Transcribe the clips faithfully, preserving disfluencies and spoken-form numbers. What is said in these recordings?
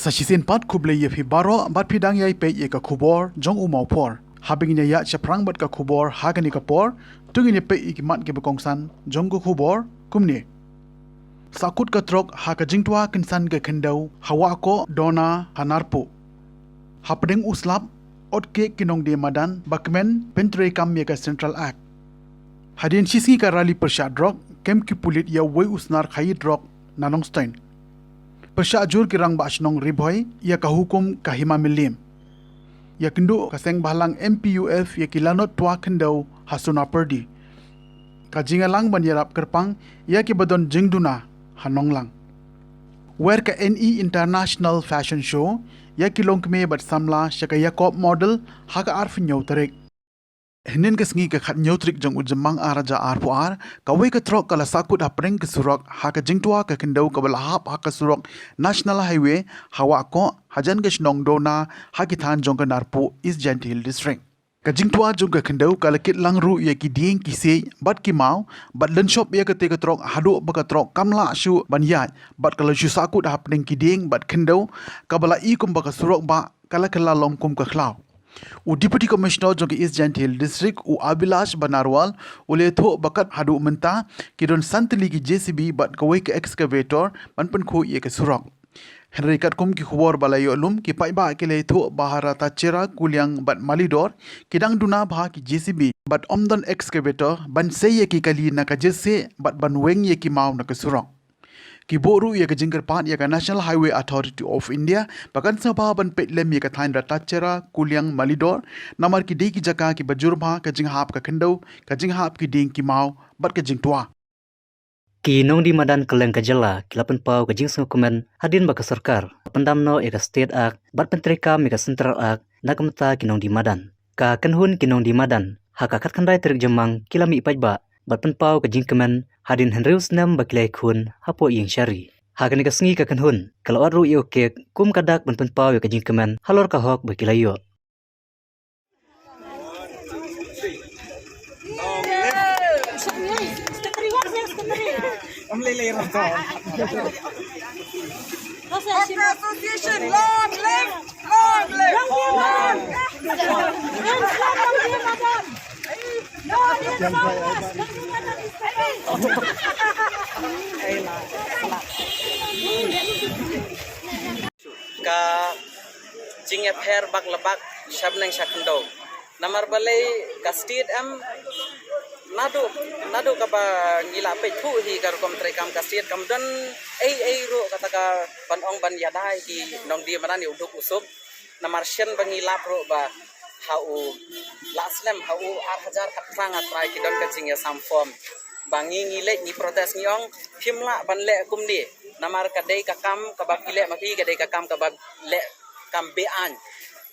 Sa shisien pat khublei ïa phi baroh bad phi dang ïai peit ïa ka khubor jong u Mawphor. Haba ngin ïa ïaid shaphrang bad ka khubor ha kane ka por, to ngin ïa peit ïa ki mat kiba kongsan jong ka khubor kumne. Sahkut ka trok ha ka jingtwa kynsan ka khyndew ha Wahkoh Dona ha Narpuh. Hapdeng u slap, ot kiei ki nongdie madan ba kmen pyntreikam ïa ka Central Act. Hadien shisngi ka rally pyrshah drok, kem ki pulit ïa uwei u snar khaïi drok na Nongstoiñ. Pyrshah jur ki rangbah shnong Ri Bhoi ïa ka hukum ka Hima Mylliem. Ïakynduh ka seng bhalang M P U F ïa ki lanot twa khyndew ha Sonapyrdi. Ka jingïalang ban ïarap kyrpang ïa kiba don jingduna ha Nonglang. Wer ka N E International Fashion Show ïa ki longkmie bad samla sha ka Jacob Model ha ka arphew hynñiew tarik. Hynnin ka sngi ka khathynñiew tarik jong u Jymmang ar hajar arphew ar, kawei ka trok ka la sahkut hapdeng ka surok ha ka jingtwa ka khyndew kaba la hap ha ka surok National Highway ha Wahkoh hajan ka shnong Dona ha ki thaiñ jong ka Narpuh, East Jaintia Hills District. Ka jingtwa jong ka khyndew ka la kit lang ruh ïa ki dieng, ki siej bad ki maw, bad lynshop ïa kata ka trok haduh ba ka trok kam lah shuh ban ïaid bad ka la shu sahkut hapdeng ki dieng bad khyndew, kaba la i kumba ka surok bah ka la kylla long kum ka khlaw. U Deputy Commissioner jong ka East Jaintia Hills District, u Abhilash Banerwal, u la ïathuh ba kat haduh mynta ki don san tylli ki J C B bad kawei ka excavator ban pynkhuid ïa ka surok. Hynrei katkum ki khubor ba la ïoh lum, ki paidbah ki la ïathuh ba ha Ratajcherra, Kuliang bad Malidor ki dang duna bha ki J C B bad ym don excavator ban sei ïa ki kali na ka jingsiej bad ban weng ïa ki maw na ka surok. Ki buh ruh ïa ka jingkyrpad ïa ka National Highway Authority of India ba kan sa bha ban peit lem ïa ka thaiñ Ratajcherra, Kuliang, Malidor, namar ki dei ki jaka kiba jur bha ka jinghap ka khyndew, ka jinghap ki dieng ki maw bad ka jingtwa. Ki nongdie madan kylleng ka jylla ki la pynpaw ka jingsngewkmen hadien ba ka sorkar ka pyndam noh ïa ka State Act bad pyntreikam ïa ka Central Act na ka bynta ki nongdie madan. Ka kynhun ki nongdie madan ha ka khatkhyndai tarik Jymmang ki la mih paidbah bad pynpaw ka jingkmen hadien hynriew snem ba ki la ïakhun hapoh ïing shari. Ha kane ka sngi ka kynhun ka la wad ruh ïa u kek kum ka dak ban pynpaw ïa ka jingkmen halor ka hok ba ki la ïoh. Association, long live, long live. Ka jingïapher bak la bak sha bneng sha khyndew. Namar balei ka state em, naduh, naduh kaba ngi la peit thuh hi ka rukom treikam ka state, kam don ei ei ruh kata ka ban ong ban ïada ïa ki nongdie madan ïa u duk u suk. Namar shen ba ngi lap ruh ba ha u la snem, ha u ar hajar khatphra nga trai ki don ka jingïasam form. Ba ngi ngi leit ngi protest ngi ong phim lah ban leh kumne. Namar ka dei ka kam kaba phi leh ma phi, ka dei ka kam kaba leh kam be-aiñ.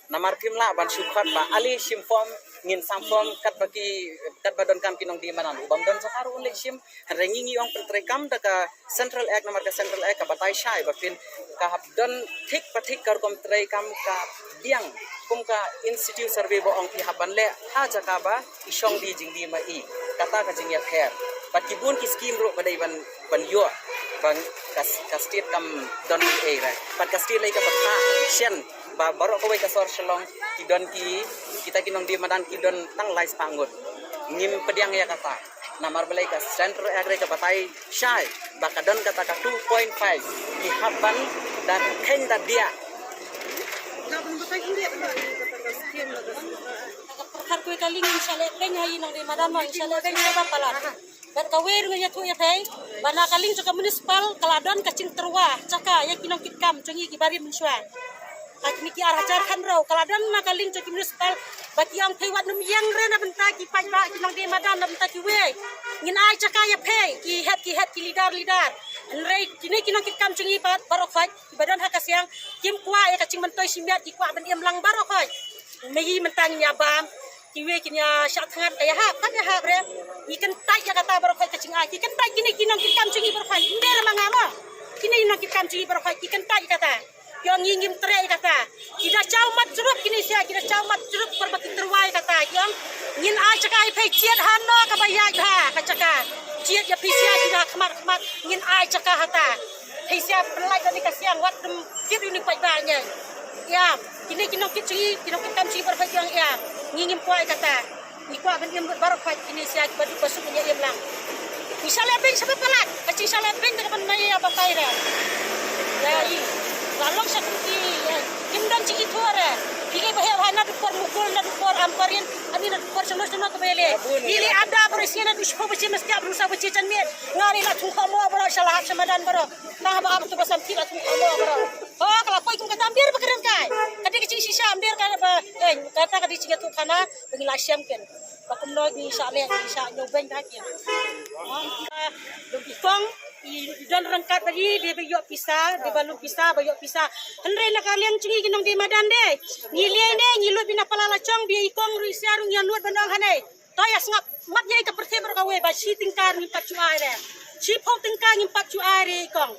Namar phim lah ban shu khot ba ale shim form, ngin sam form katba ki, katba donkam ki nongdie madan. U bym don jaka ruh un leit shim. Hynrei ngi ngi ong pyntreikam da ka Central Act, namar ka Central Act ka batai shai ba phin, ka hap don thik pa thik ka rukom treikam ka biang kum ka in situ survey ba ong phi hap ban leh ha jaka ba i shong die jingdie ma i. Kata ka jingïapher. Bad ki bun ki skim ruh ba dei ban, ban ïoh, ban ka, ka state kam don ei ei re. Bad ka state lei ka ba ka shen ba baroh kawei ka sor Shillong ki don ki, kita ki nongdie madan ki don tang lai spah ngut. Ngim pdiang ïa kata. Namar balei ka Central Act re ka batai shai ba ka don kata ka two point five, ki hap ban da kheiñ da diah. Ka pyrkhat kawei ka lieng in sha leh beiñ ha i nongdie madan, ma in sha leh beiñ ha ka palat. Bad kawei ruh ngi ïathuh ïa phi ba na ka lieng jong ka municipal ka la don ka jingtyrwa jaka ïa ki nongkitkam jong ngi kiba rim mynshuwa. Ha kine ki ar hajar khyndai ka la don na ka lieng jong ki municipal ba ki ong phi wat nym ïeng re na bynta ki paidbah, ki nongdie madan, na bynta kiwei. Ngin ai jaka ïa phi ki head, ki head, ki leader, leader. Hynrei kine ki nongkitkam jong ngi ba, baroh khoit kiba don ha ka siang kim kwah ïa ka jingmyntoi shimet, ki kwah ban im lang baroh khoit. Mei mynta ngin ïa bam, kiwei kin ïa shah thngan, ka ïahap, kan ïahap re. Ngi kyntait ïa kata baroh khoit ka jingai. Ki kyntait kine ki nongkitkam jong ngi baroh khoit. Ym dei re ma nga mo. Kine ki nongkitkam jong ngi baroh khoit ki kyntait ïa kata. Ki ong ngi ngim treh ïa kata. Ki da jaw mat jrup kine sia, ki da jaw mat jrup por ba ki tyrwa ïa kata. Ki ong ngin ai jaka ïa phi, jied hano kaba ïaid ha ka jaka. Jied ïa phi sia, ki da khmat khmat, ngin ai jaka hata. Hei sia pynlait da ni ka siang wat dum kit uni pait ba nya. Ia, kini ki nongkit chui, ki nongkit tam chui bar pait yang ia. Ngi ngim kwai kata. Ngi kwah ban im baroh pait kini sia ki badu pasuk nya im lang. Ngi sha le beng sha ba palat, ka chi sha le beng da ban mai ia ba pai re. Ia i. Ba long sha ki ia. Kim dan chi i thua re. Pili ba he ba na dukor mukul na dukor amparin. Ani na dukor chano chano to bele. Ili ada bro sia na dush po bachi mesti abru sa bachi chan mi. Ngari na thung khamo bro sha lahap sha madan bro. Tang ba am tu ba sam ti ba tu ko mo ba. Ho kala koi kum kata ambir ba kren kai. Kati ki ching shisha ambir kai ba. Eh kata kati ching tu khana ba ngi la shem ken. Ba kum no ngi sha le ngi sha nyo ben da ki. Dong ki kong i don rangkat ba di de ba yok pisa de ba lu pisa ba yok pisa. Hynrei na ka liang chingi ki nong di madan de. Ngi le ne ngi lut bina pala la chong bi i kong ru i sia ru ngi lut ban ong hanai. To ïa sngap mat ïa ka pyrthei baroh kawei ba shi tyngka ngim pat shu ai re. Shiphew tyngka ngim pat shu ai re i kong.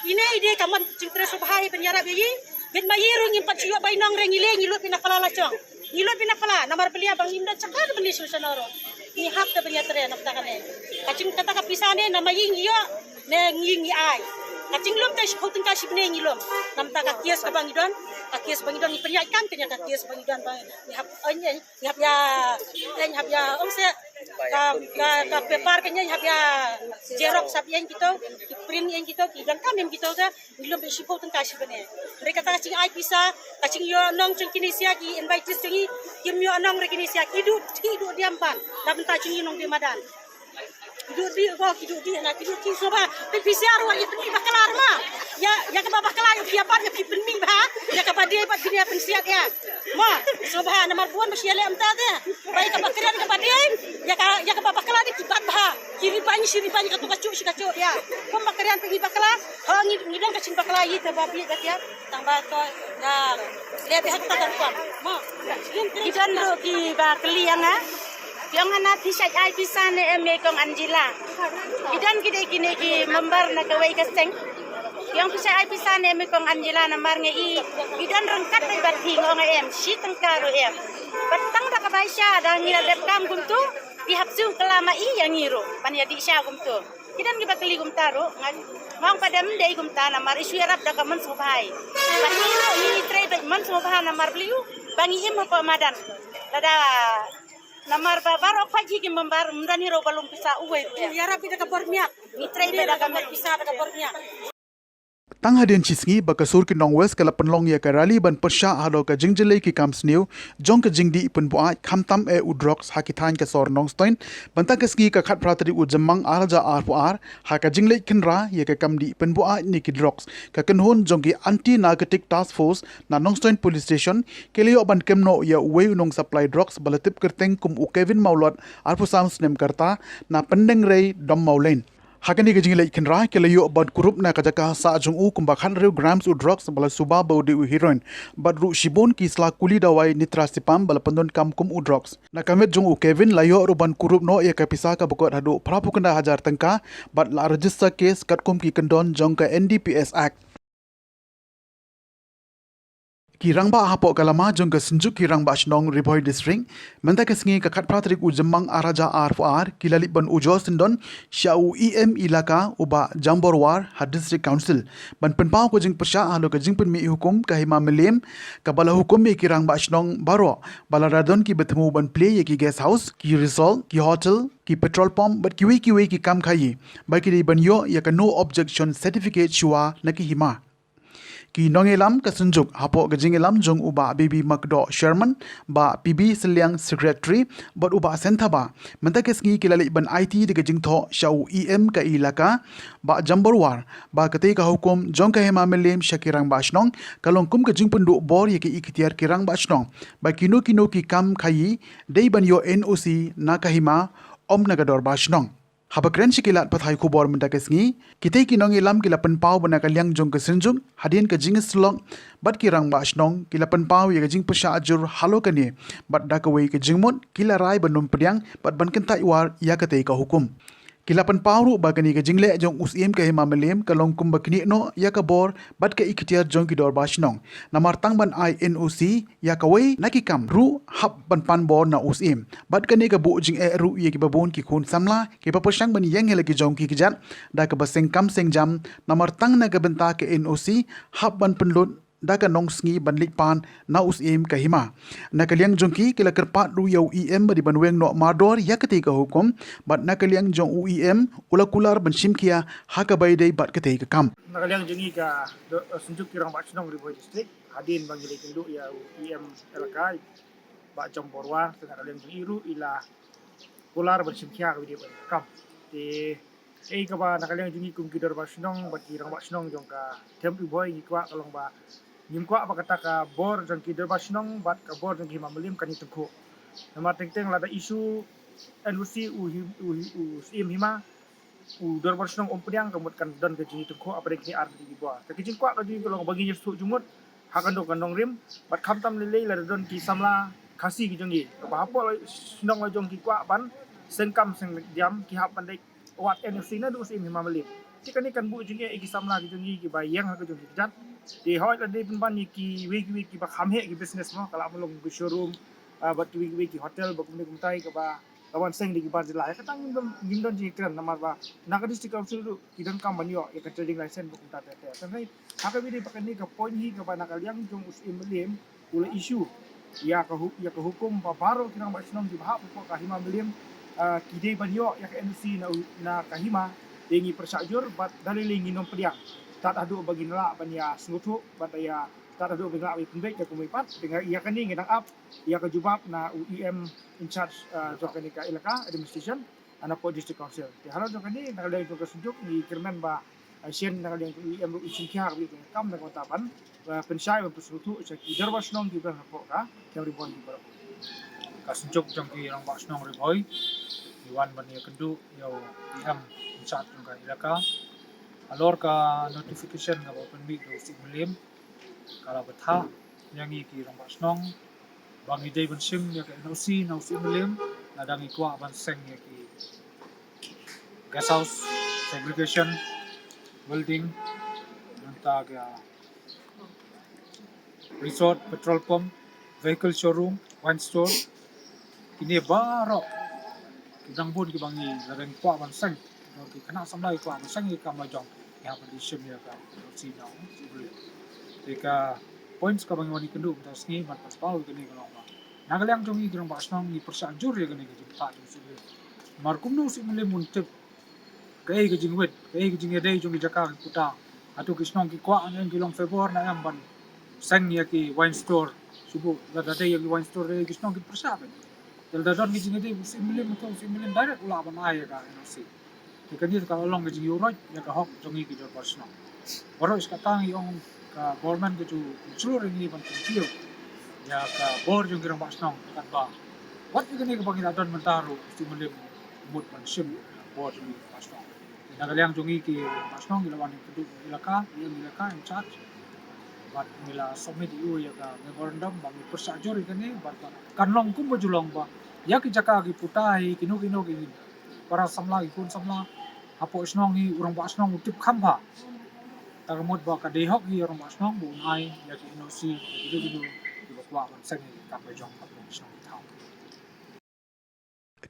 Ine i dei ka mon jingtrei sngewbha hi ban ïarap ïa i. Bit ma i ruh ngim pat shu ïoh bainong re ngi leh ngi lut bina pala la chong. Ngi lut bina pala namar beliah ba ngim don shaka ban leh shuh shano ruh. Ngi hap ka ban ïatrei namta kane. Ka jingkata ka pisa ne namar i ngi ïoh ne ngi ngi ai. Ka jinglum te shiphew tyngka shibnei ngi lum. Namta ka kies kaba ngi don. Ka kies ba ngi don ngi pynïaid kam kane ka kies ba ngi don ba ngi hap oi ne. Ngi hap ïa, ngi hap ïa ong se ka ka ka paper ka ngi hap ïa xerox hap ïa kito, ki print ïa kito, ki jong kam ïa kito ka ngi lum bishiphew tyngka shibnei. Hynrei kata ka jing ai pisa, ka jingïoh nong jong kine sia ki invitees jong ngi, kim ïoh nong re kine sia ki duh, ki duh diam ban. Da bynta jong ngi nong di madan. Ki duh di ko, ki duh di na ki duh ki so ba. Pynpisiar wa ïa pynmih bakla ma. Ïa ïa kaba bakla ïa phi apat ïa phi pynmih ba. Ïa kaba dei bad phi dei pynsiat ïa. Ma, so ba namar bun ba shi ïa leh mynta te. Ba ïa kaba kren kaba dei. Ïa ka ïa kaba bakla dei ki bat ba. Ki riban shi riban ka tu ka chu shi ka chu ïa. Kum ba kren pynmih bakla. Ha ngi ngi dang ka chin bakla ïa te ba bi ka tia. Tang ba to na le be hak ta kan kwam. Mo. Ki don ruh ki ba kylli ïa nga. Ki ong hana phi shait ai pisa ne em ïa i kong Angela. Ki don ki dei kine ki member na kawei ka seng. Ki ong phi shait ai pisa ne em ïa i kong Angela namar nga i. Ki don ryngkat bad phi nga ong em shi tyngka ruh em. Bad tang da ka bai sha da ngi la dep kam kumtu. Ki hap shu kylla ma i ïa ngi ruh ban ïa dih sha kumtu. Ki don kiba kylli kumta ruh, nga nga ong pat dem dei kumta namar i shu ïarap da ka mon sngewbha. Bad ngi ruh ngi trei bad mon sngewbha namar bliu ba ngi im hapoh madan. Lada namar ba baroh pha ki kim bam bar mynta hi ruh ba long pisa uwei ruh. Ïarap da ka bor miak. Ngi trei bad da ka bor pisa da ka bor miak. Tang hadien shi sngi ba ka sur ki nong West ka la pynlong ïa ka rally ban pyrshah halor ka jingjyllei ki kam sniew jong ka jingdih pynbuaid khamtam eh u drugs ha ki thaiñ ka sor Nongstoiñ. Mynta ka sngi ka khatphra tarik u Jymmang ar hajar arphew ar ha ka jingleit khynra ïa ka kam dih pynbuaid ne ki drugs, ka kynhun jong ki Anti Narcotic Task Force na Nongstoiñ Police Station ki la ïoh ban kem noh ïa uwei u nong supply drugs ba la tip kyrteng kum u Kevin Mawlot, arphew saw snem ka rta, na Pyndengrei, Dom Mawlein. Ha kane ka jingleit khynra ki la ïoh ban kurup na ka jaka sah jong u kumba khathynriew grams u drugs ba la suba ba u dei u heroin bad ruh shibun ki sla kuli dawai nitrazepam ba la pyndonkam kum u drugs. Na ka met jong u Kevin la ïoh ruh ban kurup noh ïa ka pisa kaba kut haduh phraphew khyndai hajar tyngka bad la register case katkum ki kyndon jong ka N D P S Act. Ki rangbah hapoh ka lama jong ka Synjuk ki Rangbah Shnong Ri Bhoi District, mynta ka sngi ka khatphra tarik u Jymmang ar hajar arphew ar, ki la leit ban ujor syndon sha u E M Elaka u Bah Jambor War ha District Council ban pynpaw ka jingpyrshah halor ka jingpynmih hukum ka Hima Mylliem kaba la hukum ïa ki rangbah shnong baroh ba lada don kiba thmu ban plie ïa ki guest house, ki resort, ki hotel, ki petrol pump bad kiwei kiwei ki kam khaïi ba ki dei ban ïoh ïa ka no objection certificate shuwa na ki hima. Ki nongïalam ka Synjuk hapoh ka jingïalam jong u Bah B B Makdoh Chairman, Bah P B Sylliang Secretary bad u Bah Sen Thabah, mynta ka sngi ki la leit ban aiti da ka jingthoh sha u E M ka Elaka, Bah Jambor War, ba katei ka hukum jong ka Hima Mylliem sha ki rangbah shnong ka long kum ka jingpynduh bor ïa ka iktiar ki rangbah shnong ba kino kino ki kam khaïi dei ban ïoh N O C na ka hima, ym na ka dorbar shnong. Haba kren sha ki lad pathai khubor mynta ka sngi, kitei ki nongïalam ki la pynpaw ba na ka liang jong ka Synjuk hadien ka jingïasyllok bad ki rangbah shnong ki la pynpaw ïa ka jingpyrshah jur halor kane bad da kawei ka jingmut ki la rai ban ym pdiang bad ban kyntait war ïa katei ka hukum. Ki la pynpaw ruh ba kane ka jingleh jong u Syiem ka Hima Mylliem ka long kumba knieh noh ïa ka bor bad ka ikhtiar jong ki dorbar shnong. Namar tang ban ai N O C ïa kawei na ki kam ruh hap ban pan bor na u Syiem. Bad kane ka buh jingeh ruh ïa kiba bun ki khun samla kiba pyrshang ban ïeng ïa la ki jong ki kjat da kaba seng kam seng jam, namar tang na ka bynta ka N O C hap ban pynlut da ka nongsngi ban leit pan na u Syiem ka Hima. Na ka liang jong ki, ki la kyrpad ruh ïa u E M ba dei ban weng noh mardor ïa katei ka hukum, bad na ka liang jong u E M u la kular ban shim khia ha kaba ïadei bad katei ka kam. Na ka liang jong ngi ka do-, synjuk ki rangbah shnong Ri Bhoi District, hadien ba ngi la ïakynduh ïa u E M elaka, Bah Jam Borwa, te na ka liang jong i ruh i la kular ban shim khia kaba ïadei bad ka kam. Te kaei kaba na ka liang jong ngi kum ki dorbar shnong bad ki rangbah shnong jong ka them Ri Bhoi ngi kwah ka long ba ngim kwah ba kata ka bor jong ki dorbar shnong bad ka bor jong ki Hima Mylliem kan ïatyngkhuh. Namar teng teng lada issue N O C u hi-, u hi-, u Syiem Hima, u dorbar shnong um pdiang, ka mut kan don ka jingïatyngkhuh hapdeng kine ar tylli ki bor. Te ka jingkwah ka jong ngi ka long ba ngin ïasngewthuh jingmut ha ka nong ka nongrim, bad khamtam lei lei lada don ki samla Khasi ki jong ngi kaba hapoh la shnong la jong ki kwah ban seng kam seng jam, ki hap ban leit wad N O C naduh u Syiem Hima Mylliem. Te kane kan buh jingeh ïa ki samla ki jong ngi kiba ïeng ha ka jong ki kjat. Te hooid lada dei pynban ïa kiwei kiwei kiba kham heh ki business mo, ka lah ban long ki showroom, ah, bad kiwei kiwei ki hotel bad kumne kumtai kaba, kaban seng da ki bar jylla. Ïa kata ngim don, ngim don jingkren namar ba na ka District Council ruh ki donkam ban ïoh ïa ka trading license bad kumta ter ter. Tangba ha kaba ïadei bad kane ka point hi kaba na ka liang jong u Syiem Mylliem u la issue ïa ka hu-, ïa ka hukum ba baroh ki rangbah shnong kiba hap hapoh ka Hima Mylliem, ah, ki dei ban ïoh ïa ka N O C na u-, na ka Hima. Te ngi pyrshah jur bad da lei lei ngin ym pdiang tad haduh ba ngin lah ban ïasngewthuh bad ïa tad haduh ba ngin lah ban pynbeit ïa ka kumne pat. Te nga ïa kane ngi dang ap ïa ka jubab na u E M in charge, ah, jong kane ka elaka administration, ah, napoh District Council. Te halor jong kane na ka liang jong ka synjuk ngi kyrmen ba, ah, shen na ka liang jong u E M ruh u shim khia kaba ïadei bad ka kam na ka bynta ban, ah, pynshai ban pynsngewthuh sha ki dorbar shnong kiba don hapoh ka them Ri Bhoi baroh. Ka synjuk jong ki rangbah shnong Ri Bhoi ngi wan ban ïakynduh ïa u E M in charge jong ka elaka halor ka notification kaba pynmih da u Syiem Mylliem. Ka la bthah ïa ngi ki rangbah shnong ba ngi dei ban shim ïa ka N O C na u Syiem Mylliem lada ngi kwah ban seng ïa ki guest house, segregation, welding, nangta ka resort, petrol pump, vehicle showroom, wine store. Kine baroh ki dang bun kiba ngi lada ngi kwah ban seng, ki khynnah samla ki kwah ban seng ïa ki kam la jong, ngi hap ban shim ïa ka N O C na u Syiem Mylliem. Te ka points kaba ngi wan ïakynduh mynta ka sngi ban pynpaw ïa kane ka long ba na ka liang jong ngi ki rangbah shnong ngi pyrshah jur ïa kane ka jingtah jong u Syiem Mylliem. Namar kumno u Syiem Mylliem un tip kaei ka jingwit, kaei ka jingïadei jong ki jaka ki puta. Hato ki shnong ki kwah ne em, ki long favour ne em ban seng ïa ki wine store? Shu buh lada dei ïa ki wine store, dei ki shnong ki pyrshah beit. Te lada don ki jingïadei u Syiem Mylliem, to u Syiem Mylliem direct u lah ban ai ïa ka N O C. Te kane ka la long ka jingïuhroit ïa ka hok jong ngi ki dorbar shnong. Baroh shi katta ngi ong ka government ka ju shlur ïa ngi ban kyntiew ïa ka bor jong ki rangbah shnong, katba wat ïa kane kaba ngi la don mynta ruh u Syiem Mylliem u mut ban shim bor jong ki rangbah shnong. Na ka liang jong ngi ki rangbah shnong ngi la wan ïakynduh ïa u elaka, ïa u elaka in charge. Bad ngi la submit ïa u ïa ka memorandum ba ngi pyrshah jur ïa kane bad ba kan long kumba ju long ba ïa ki jaka ki puta hi, kino kino ki para samla, ki khun samla hapoh shnong hi, u rangbah shnong u tip kham bha. Ta ka mut ba ka dei hok hi ïa u rangbah shnong ba un ai ïa ki N O C ïa kino kino kiba kwah ban seng ïa ki kam la jong hapoh shnong ki thaw.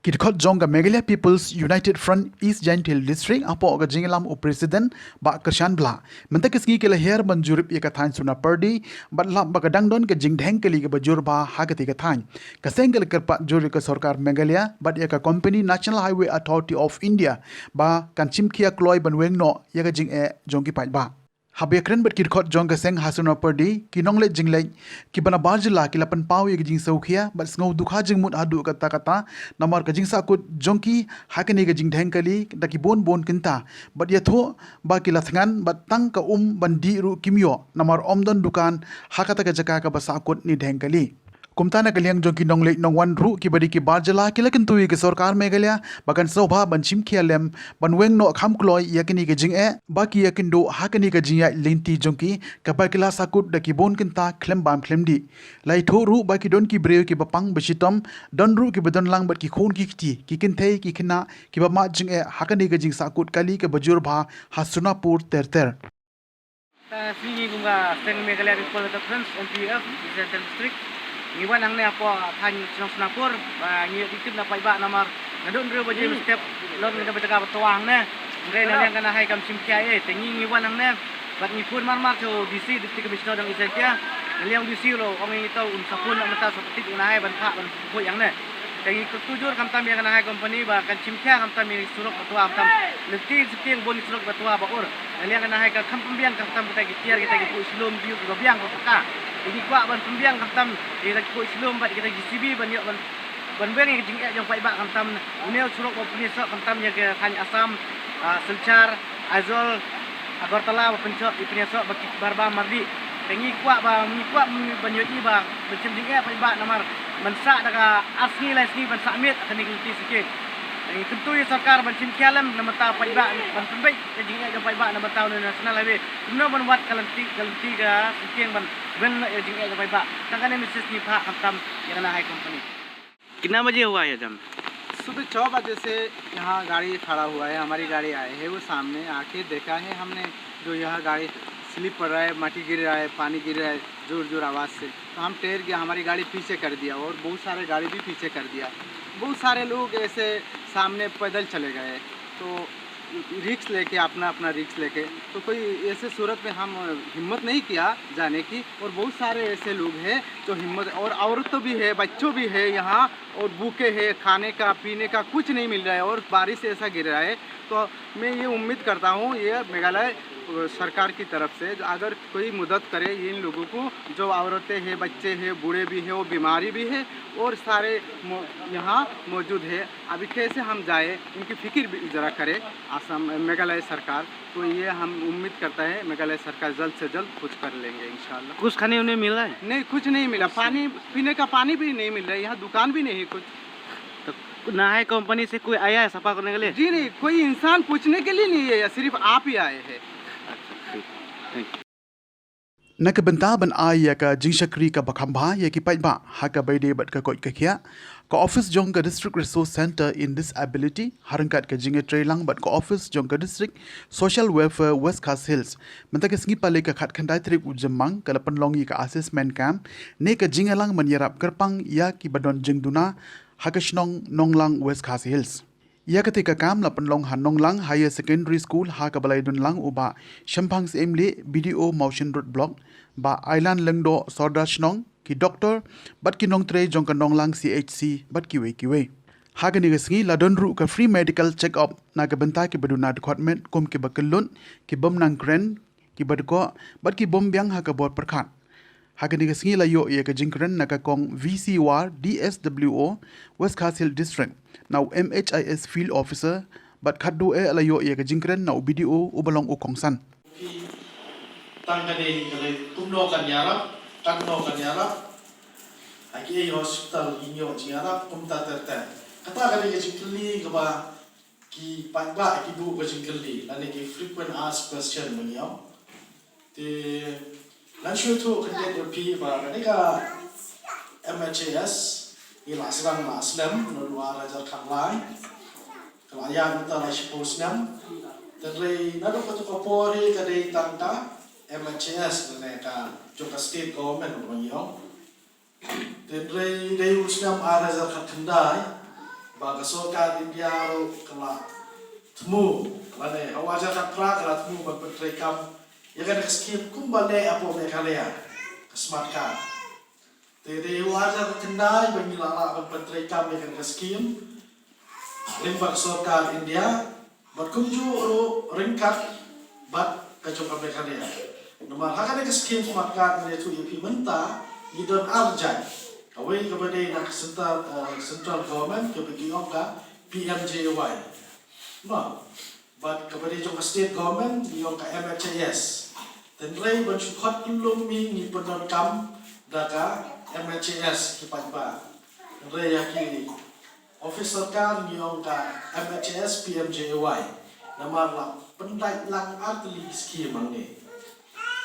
Ki dkhot jong ka Meghalaya People's United Front East Jaintia Hills District hapoh ka jingïalam u President Bah Kyrshan Blah mynta ka sngi ki la hiar ban jurip ïa ka thaiñ Sonapyrdi bad lap ba ka dang don ka jingdheng kali kaba jur bha ha katei ka thaiñ. Ka seng ka la kyrpad jur ïa ka sorkar Meghalaya bad ïa ka company National Highway Authority of India ba kan shim khia kloi ban weng noh ïa ka jingeh jong ki paidbah. Haba ïakren bad ki dkhot jong ka seng ha Sonapyrdi, ki nongleit jingleit kiba na bar jylla ki la pynpaw ïa ka jingsngewkhia bad sngew dukha jingmut haduh katta katta namar ka jingsahkut jong ki ha kane ka jingdheng kali da ki bun bun kynta bad ïathuh ba ki la thngan bad tang ka um ban dih ruh kim ïoh namar ym don dukan ha kata ka jaka kaba sahkut ne dheng kali. Kumta na ka liang jong ki nongleit nongwan ruh kiba dei ki bar jylla ki la kyntu ïa ka sorkar Meghalaya ba kan sngewbha ban shim khia lem ban weng noh kham kloi ïa kane ka jingeh ba ki ïakynduh ha kane ka jingïaid lynti jong ki kaba ki la sahkut da ki bun kynta khlem bam khlem dih. La ïathuh ruh ba ki don ki briew kiba pang ba shitom, don ruh kiba don lang bad ki khun ki kti, ki kynthei ki khynnah kiba mad jingeh ha kane ka jingsahkut kali kaba jur bha ha Sonapur ter ter. Ka sngi ngi kum ka Seng Meghalaya People Conference, M P F, East Jaintia District, ngi wan hangne hapoh thaiñ shnong Sonapur, ba ngi ïoh tip na paidbah namar naduh hynriew baje mynstep lor ngi da ba jaka ba twa hangne. Hynrei na liang ka Nahai kam shim khia ei, te ngi ngi wan hangne bad ngi phone mar mar sha u D C, Deputy Commissioner jong East Jaintia. Na liang u D C ruh ong ïa ngi to un sa phone na mynta sa pyntip ïa u Nahai ban phah ban phuid hangne. Te ngi kyntu jur khamtam ïa ka Nahai Company ba kan shim khia khamtam ïa ki surok ba twa khamtam. Lynti sitieng bun ki surok ba twa ba ur. Na liang ka Nahai ka kham pynbiang khamtam kita ki tiar kita ki phuid shlum briew kiba biang ba paka. Te ngi kwah ban pynbiang khamtam ïa kita ki phuid shlum bad kita ki J C B ban ïoh ban ban weng ïa ka jingeh jong paidbah khamtam une u surok ba pynïasoh khamtam ïa ka thaiñ Assam, ah, Silchar, Aizawl, Agartala ba pynïasoh, ba pynïasoh ba ki bar bam mar dih. Te ngi kwah ba ngi kwah ban ïohi ba ban shem jingeh paidbah namar ban sah da ka ar sngi lai sngi ban sah miet kane ka lynti sitieng. Te ngi kyntu ïa sorkar ban shim khia lem na bynta paidbah ban pynbeit ïa ka jingeh jong paidbah na bynta une u National Highway. Kumno ban wad ka lynti ka lynti ka sitieng ban weng ïa ka jingeh jong paidbah. Tang kane message ngi phah khamtam ïa ka Nahai Company. कितना बजे हुआ ये जाम? सुबह छः बजे से यहाँ गाड़ी खड़ा हुआ है, हमारी गाड़ी आई है, वो सामने आके देखा है हमने, जो यहाँ गाड़ी स्लिप पड़ रहा है, मट्टी गिर रहा है, पानी गिर रहा है जोर जोर आवाज़ से, तो हम ठहर गया, हमारी गाड़ी पीछे कर दिया और बहुत सारे गाड़ी भी पीछे कर दिया। बहुत सारे लोग ऐसे सामने पैदल चले गए, तो रिस्क लेके, अपना अपना रिस्क लेके, तो कोई ऐसे सूरत में हम हिम्मत नहीं किया जाने की। और बहुत सारे ऐसे लोग हैं जो हिम्मत, और औरत तो भी है, बच्चों भी है यहाँ, और भूखे हैं, खाने का पीने का कुछ नहीं मिल रहा है और बारिश ऐसा गिर रहा है। तो मैं ये उम्मीद करता हूँ ये मेघालय, अ, सरकार की तरफ से अगर कोई मदद करे इन लोगों को, जो औरतें हैं, बच्चे हैं, बूढ़े भी हैं, वो बीमारी भी है और सारे मौ-, यहाँ मौजूद है। अभी कैसे हम जाए, इनकी फिक्र भी ज़रा करे असम, मेघालय सरकार। तो ये हम उम्मीद करता है मेघालय सरकार जल्द से जल्द कुछ कर लेंगे इंशाल्लाह। कुछ खाने उन्हें मिला है? नहीं, कुछ नहीं मिला। पानी, पीने का पानी भी नहीं मिल रहा है, यहाँ दुकान भी नहीं है कुछ। तो नहाई कंपनी से कोई आया है सफा करने के लिए? जी नहीं, कोई इंसान पूछने के लिए नहीं है, सिर्फ आप ही आए हैं। अच्छा, ठीक। Thank you. Na ka bynta ban ai ïa ka jingshakri kaba kham bha ïa ki paidbah ha kaba ïadei bad ka koit ka khiah, ka office jong ka District Resource Centre in Disability ha ryngkat ka jingïatreilang bad ka office jong ka District Social Welfare West Khasi Hills, mynta ka sngi Palei ka khatkhyndai tarik u Jymmang ka la pynlong ïa ka assessment camp ne ka jingïalang ban ïarap kyrpang ïa kiba don jingduna ha ka shnong Nonglang, West Khasi Hills. Ïa katei ka kam la pynlong ha Nonglang Higher Secondary School ha kaba la ïadonlang u Bah Shemphang Syiemlieh, B D O Mawshynrut Block, Bah Ailan Lyngdoh, Sordar Shnong, ki doktor bad ki nongtrei jong ka Nonglang C H C bad kiwei kiwei. Ha kane ka sngi la don ruh ka free medical check up na ka bynta kiba duna dkhot met kum kiba kyllut, ki bym nang kren, kiba dkoh bad ki bym biang ha ka bor pyrkhat. Ha kane ka sngi la ïoh ïa ka jingkren na ka kong V C War, D S W O, West Khasi Hills District, na u M H I S Field Officer bad khatduh eh la ïoh ïa ka jingkren na u B D O uba long u kongsan. Phi tang ka dei ka dei kumno kan ïarap, katno kan ïarap. Ha kiei hospital ngin ïoh jingïarap kumta ter ter. Kata ka dei ka jingkylli kaba ki paidbah ki buh ka jingkylli lane ki frequent asked question ba ngi ong. Te ngan shu ïathuh khyndiat ïa phi ba kane ka M H I S ngi la sdang la slem naduh ar hajar khatlai. Ka la ïaid mynta lai shiphew snem. Hynrei naduh kato ka por hi ka dei tang ka M H I S lane ka jong ka state government ba ngi ong. Hynrei dei u snem ar hajar khatkhyndai ba ka sorkar India ruh ka la thmu, lane ha u ar hajar khatphra ka la thmu ban pyntreikam ïa kane ka skim kumba leh hapoh Meghalaya, ka smart card. Te dei u ar hajar khatkhyndai ba ngi la lah ban pyntreikam ïa kane ka skim lyngba ka sorkar India, bad kumjuh ruh ryngkat bad ka jong ka Meghalaya. Namar ha kane ka skim smart card ngan ïathuh ïa phi mynta ngi don ar jait. Kawei kaba dei na ka central, eh, central government kaba ki ong ka P M J Y. Mo. Bad kaba dei jong ka state government ngi ong ka M H I S. Hynrei ban shu khot kyllum hi ngi pyndonkam da ka M H A S ki paidbah. Hynrei ïa ki office sorkar ngi ong ka M H A S P M J A Y. Namar la pyndait lang ar tylli ki skim hangne.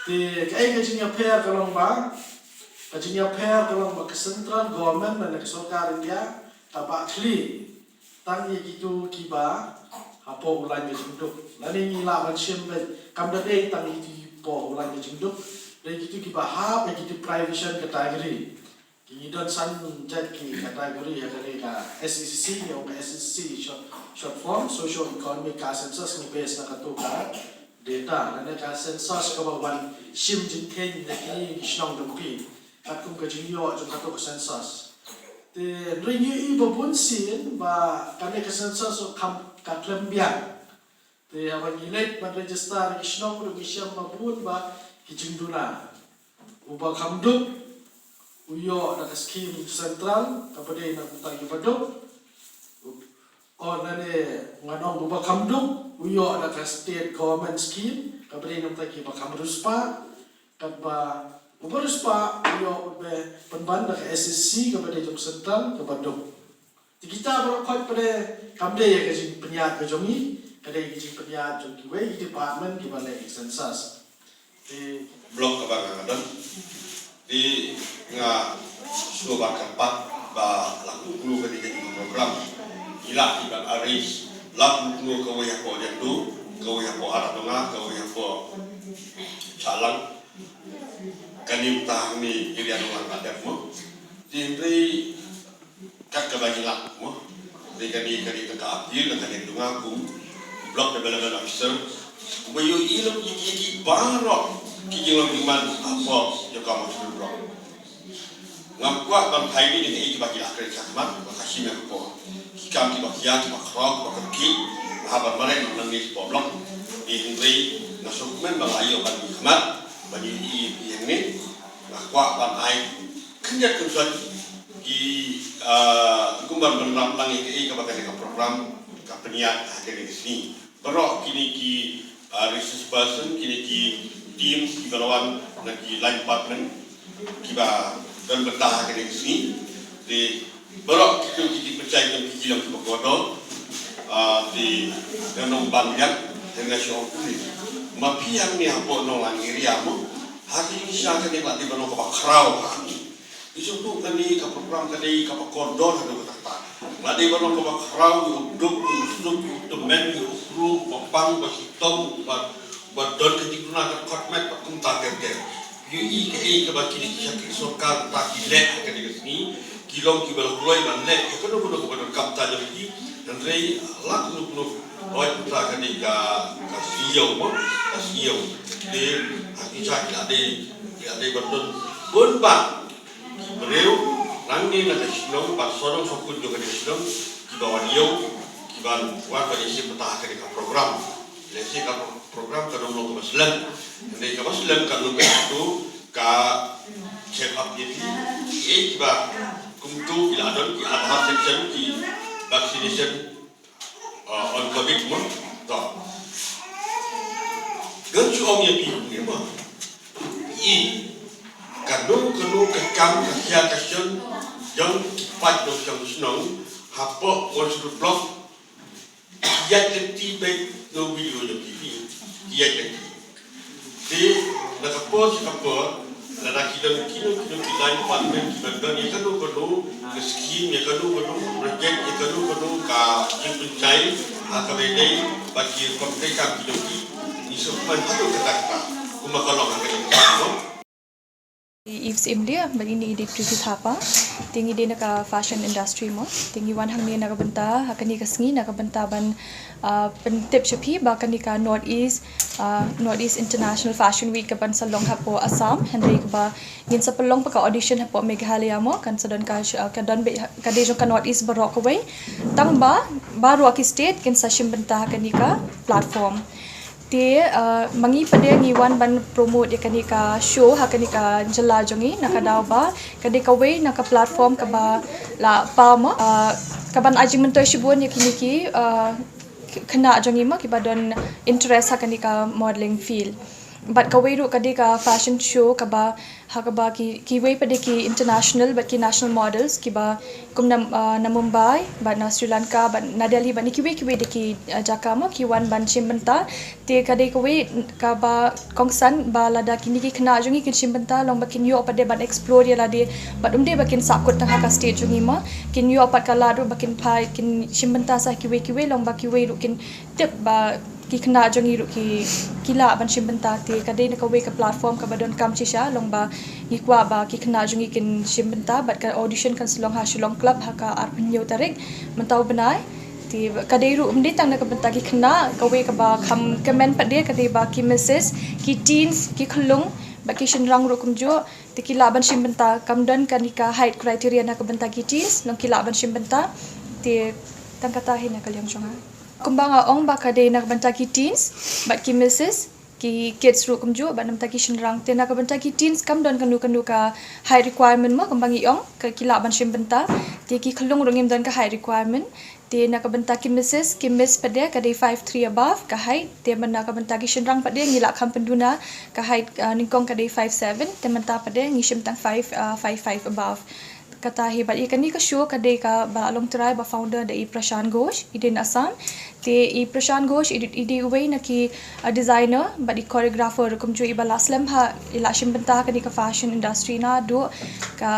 Te kaei ka jingïapher ka long ba, ka jingïapher ka long ba ka central government lane ka sorkar India ka bah khlieh tang ïa kito kiba hapoh u lain ka jingduk. Lane ngi lah ban shim beit kam da dei tang ïa kito kiba hapoh u lain ka jingduk, dei kito kiba hap ïa kito privation category. Ki ngi don san jait ki category ha kane ka S E C C, ngi ong ka S E C C short, short form, socio economic ka census, ngi base na kato ka data lane ka census kaba wan shim jingkheiñ ïa ki shnong jong phi katkum ka jingïoh jong kato ka census. Te hynrei ngi ïohi ba bun sien ba kane ka census ka, ka khlem biang. Te haba ngi leit ban register ki shnong ruh ngi shem ba bun ba ki jingduna. Uba kham duk u ïoh da ka skim central kaba dei na bynta kiba duk. O lane ngan ong uba kham duk u ïoh da ka state government skim kaba dei na bynta kiba kham riewspah. Katba uba riewspah u ïoh ban pynban da ka S E C C kaba dei jong central kaba duk. Te kita baroh khoit pat de kam dei ïa ka jingpynïaid ka jong ngi, ka dei ka jingpynïaid jong kiwei ki department kiba leh census. Te block kaba nga don. Te nga sngewbha kyrpad ba la kut kano kano ka program. Ila ki ban arrange la kut kano kawei hapoh Riangdo, kawei hapoh Aradonga, kawei hapoh Shillong. Kane mynta hangne area nong lang ka dep mo. Te hynrei kat kaba ngi lah mo. Te kane kane ka appeal na kane ka dunga kum block development officer. Ba ïohi lem ïa ki baroh ki jinglong jingman hapoh ïa ka Mawshynrut block. Nga kwah ban phai beit ïa kiba ki la kren shakhmat ba ka shim ïa ka por. Ki kam kiba khia kiba khraw kiba kyrkieh nga hap ban mareh nangne shapoh block. Te hynrei nga sngewkmen ba la ïoh ban ïa khmat ban ïa ïa ïa hangne. Nga kwah ban ai khyndiat khynsoit ki, ah, kumba ban rap lang ïa kaei kaba kane ka program ka pynïaid ha kane ka sngi. Baroh kine ki, ah, resource person, kine ki team kiba la wan na ki line department kiba don bynta ha kane ka sngi. Te baroh kito ki jingpynshai jong ki jingïalam kiba kordor. Ah, te ngan ong ban ïa, te nga shu ong kumne. Ma phi hangne hapoh Nonglang area mo. Ha ki jingshisha kane la dei ban long kaba khraw hangne. Ki shu tuh kane ka program ka dei kaba kordor haduh katta katta. La dei ban long kaba khraw ïa u duk, ïa u suk, ïa u tymmen, ïa u kru, uba pang, uba shitom, uba, uba don ka jingduna ka dkhot met bad kumta ter ter. Ïohi kaei kaba kine ki shakri sorkar ta ki leh ha kane ka sngi, ki long kiba la kloi ban leh ïa kano kano kaba donkam ta jong ki, hynrei la kano kano, hooid, kumta kane ka, ka sngi ïew mo, ka sngi ïew. Te ha ki sha ki la dei, ki la dei ban don bun bah ki briew nangne na ka shnong bad sawdong sawkun jong kane ka shnong kiba wan ïew, kiban wan ban ïashim bynta ha kane ka program. Lehse ka program kan ym long kaba slem. Hynrei kaba slem kan long kato ka check up ïa ki, kiei kiba kumto ki la don, ki Aadhaar section, ki vaccination, ah, on covid mo. To. Ngan shu ong ïa phi kumne mo. I, kano kano ka kam ka khia ka shon jong ki paid nongshong shnong hapoh Mawshynrut block, ïaid lynti beit na u B D O jong phi, ïaid lynti. Te na ka por sha ka por lada ki don kino kino ki line department kiba don ïa kano kano ka scheme, ïa kano kano ka project, ïa kano kano ka jingpynshai ha kaba ïadei bad ki rukom treikam ki jong ki, ngi sngewkmen haduh katta katta kumba ka long ha kane ka por. Eve Syiemlieh, bad ine i dei Preeti Thapa. Te ngi dei na ka fashion industry mo. Te ngi wan hangne na ka bynta ha kane ka sngi na ka bynta ban, ah, pyntip sha phi ba kane ka North East, ah, North East International Fashion Week ka ban sa long hapoh Assam, hynrei kaba ngin sa pynlong pat ka audition hapoh Meghalaya mo, kan sa don ka, ah, ka don beit, ka dei jong ka North East baroh kawei. Tang ba baroh ki state kin sa shim bynta ha kane ka platform. Te, ah, ma ngi pat de ngi wan ban promote ïa kane ka show ha kane ka jylla jong ngi na ka daw ba ka dei kawei na ka platform kaba la paw mo, ah, kaban ai jingmyntoi shibun ïa kine ki, ah, khynnah jong ngi mo kiba don interest ha kane ka modeling field. Bad kawei ruh ka dei ka fashion show kaba ha kaba ki kiwei pat de ki international bad ki national models kiba kum na, uh, na Mumbai bad na Sri Lanka bad na Delhi bad na kiwei kiwei de ki, uh, jaka mo ki wan ban shim bynta. Te ka dei kawei kaba kongsan ba lada kine ki khynnah jong ngi kin shim bynta long ba kin ïoh pat de ban explore ïa lade bad um dei ba kin sahkut tang ha ka state jong ngi mo, kin ïoh pat ka lad ruh ba kin phai kin shim bynta sa kiwei kiwei long ba kiwei ruh kin tip ba ki khynnah jong ngi ruh ki ki lah ban shim bynta. Te ka dei na kawei ka platform kaba donkam shisha long ba ngi kwah ba ki khynnah jong ngi kin shim bynta bad ka audition kan sa long ha Shillong Club ha ka arphew hynñiew tarik mynta u bnai. Te ka dei ruh um dei tang na ka bynta ki khynnah, kawei kaba kham kmen pat de ka dei ba ki misses, ki teens, ki khyllung bad ki shynrang ruh kumjuh te ki lah ban shim bynta. Kam don kane ka height criteria na ka bynta ki teens, long ki lah ban shim bynta. Te tang kata hi na ka liang jong nga. Kumba nga ong ba ka dei na ka bynta ki teens bad ki misses, ki kids ruh kumjuh bad na ka bynta ki shynrang. Te na ka bynta ki teens kam don kano kano ka height requirement mo, kumba ngi ong ka ki lah ban shim bynta. Te ki khyllung ruh ngim don ka height requirement. Te na ka bynta ki misses, ki miss pat de ka dei five three above ka height. Te mynta ka bynta ki shynrang pat de ngi lah kham pynduna ka height, uh, nyngkong ka dei five seven, te mynta pat de ngi shim tang five, uh, five five above. Kata hi bad ïa kane ka show ka dei kaba la long trai ba founder da i Prashant Ghosh, i dei na Assam. Te i Prashant Ghosh i, i dei uwei na ki, uh, designer bad i choreographer kumjuh iba la slem ha, i la shim bynta kane ka fashion industry naduh ka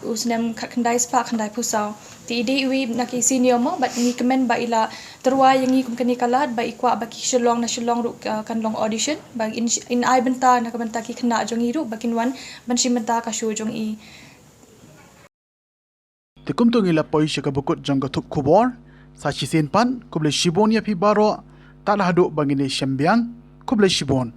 u snem khatkhyndai spah khyndaiphew saw. Te i dei uwei na ki senior mo bad ngi kmen ba i la tyrwa ïa ngi kum kane ka lad ba i kwah ba ki Shillong na Shillong ruh, uh, kan long audition ba in, in ai bynta na ka bynta ki khynnah jong ngi ruh ba kin wan ban shim bynta ka show jong i. Te kumto ngi la poi sha kaba kut jong ka thup khubor. Sa shisien pat khublei shibun ïa phi baroh. Tad haduh ba ngin ïashem biang, khublei shibun.